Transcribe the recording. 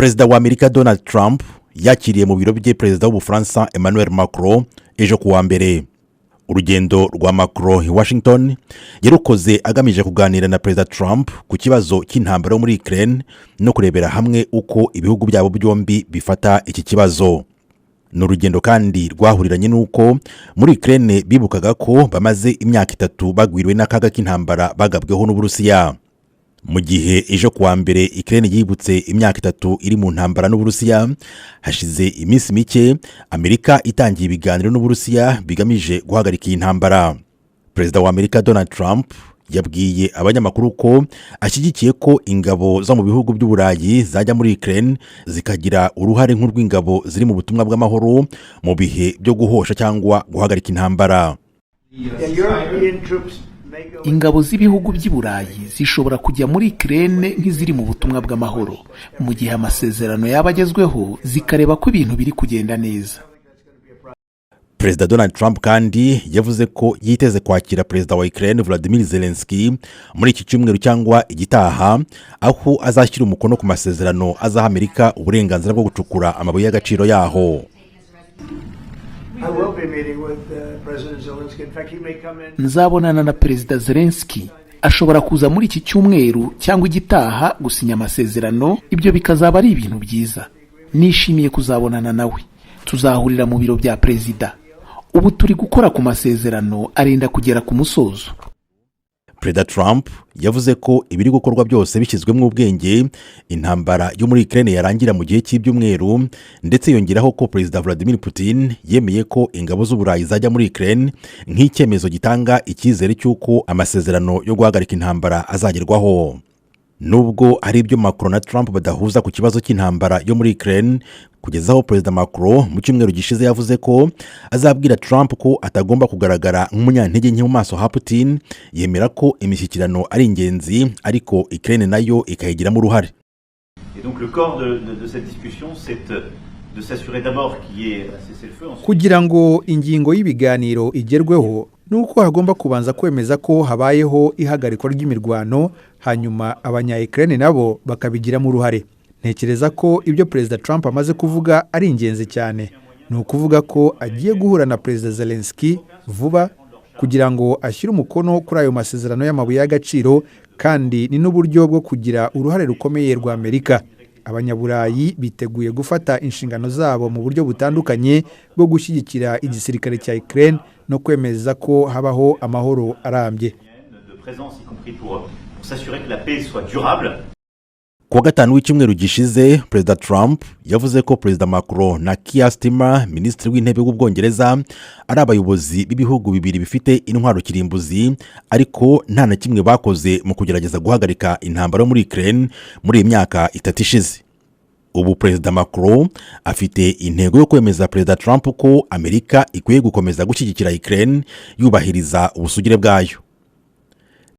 Perezida wa Amerika Donald Trump yakiriye mu biro bye Perezida w'Ubufaransa Emmanuel Macron ejo kuwa mbere. Urugendo rwa Macron i Washington yarukoze agamije kuganira na Perezida Trump ku kibazo cy'intambara yo muri Ukraine no kurebera hamwe uko ibihugu byabo byombi bifata iki kibazo. Ni urugendo kandi rwahuriranye n'uko muri Ukraine bibukaga ko bamaze imyaka 3 bagwiriwe n'akaga k'intambara bagabweho n'Uburusiya. Mu gihe ejo kuwa mbere Ukraine yibutse imyaka 3 iri mu ntambara n'Uburusiya, hashize iminsi mike Amerika itangiye ibiganiro n'Uburusiya bigamije guhagarika iyi ntambara. Perezida wa Amerika Donald Trump yabwiye abanyamakuru ko ashyigikiye ko ingabo zo mu bihugu by'Uburayi zajya muri Ukraine, zikagira uruhare nk'urw'ingabo ziri mu butumwa bw'amahoro mu bihe byo guhosha cyangwa guhagarika intambara. Ingabo z'ibihugu by'i Burayi zishobora kujya muri Ukraine nk'iziri mu butumwa bw'amahoro mu gihe amasezerano yaba agezweho, zikareba ko ibintu biri kugenda neza. Perezida Donald Trump kandi yavuze ko yiteze kwakira Perezida wa Ukraine Vladimir Zelensky muri iki cyumweru cyangwa igitaha, aho azashyira umukono ku masezerano azaha Amerika uburenganzira bwo gucukura amabuye y'agaciro yaho. I will be meeting with President Zelensky. In fact, he may come in. Nzabonana na Perezida Zelensky. Ashobora kuza muri iki cyumweru cyangwa igitaha gusinya amasezerano. Ibyo bikazaba ari ibintu byiza. Nishimiye kuzabonana nawe. Tuzahurira mu biro bya perezida. Ubu turi gukora ku masezerano, arenda kugera ku musozo. Perezida Trump yavuze ko ibiri gukorwa byose bishyizwemo ubwenge, intambara yo muri Ukraine yarangira mu gihe cy'ibyumweru, ndetse yongeraho ko Perezida Vladimir Putin yemeye ko ingabo z'Uburayi zajya muri Ukraine nk'icyemezo gitanga icyizere cy'uko amasezerano yo guhagarika intambara azagerwaho. Nubwo hari ibyo Macron na Trump badahuza ku kibazo cy'intambara yo muri Ukraine, kugeza aho Perezida Macron mu cyumweru gishize yavuze ko azabwira Trump ko atagomba kugaragara nk'umunyantege nke mu maso ha Putin, yemera ko imishyikirano ari ingenzi, ariko Ukraine nayo ikayigiramo uruhare. Et donc le corps de cette discussion, c'est de s'assurer d'abord qu'il y ait un cessez-le-feu. Ensuite, Kugira ngo ingingo y'ibiganiro igerweho, ni uko hagomba kubanza kwemeza ko habayeho ihagarikwa ry'imirwano, hanyuma Abanya-Ukraine nabo bakabigiramo uruhare. Ntekereza ko ibyo Perezida Trump amaze kuvuga ari ingenzi cyane. Ni ukuvuga ko agiye guhura na Perezida Zelensky vuba kugira ngo ashyire umukono kuri ayo masezerano y'amabuye y'agaciro, kandi ni n'uburyo bwo kugira uruhare rukomeye rwa Amerika. Abanyaburayi biteguye gufata inshingano zabo mu buryo butandukanye bwo gushyigikira igisirikare cya Ukraine no kwemeza ko habaho amahoro arambye. De présence, y compris pour s'assurer que la paix soit durable. Kuwa gatanu w'icyumweru gishize, Perezida Trump yavuze ko Perezida Macron na Keir Starmer, Minisitiri w'Intebe w'Ubwongereza, ari abayobozi b'ibihugu bibiri bifite intwaro kirimbuzi, ariko nta na kimwe bakoze mu kugerageza guhagarika intambara yo muri Ukraine muri iyi myaka 3 ishize. Ubu Perezida Macron afite intego yo kwemeza Perezida Trump ko Amerika ikwiye gukomeza gushyigikira Ukraine yubahiriza ubusugire bwayo.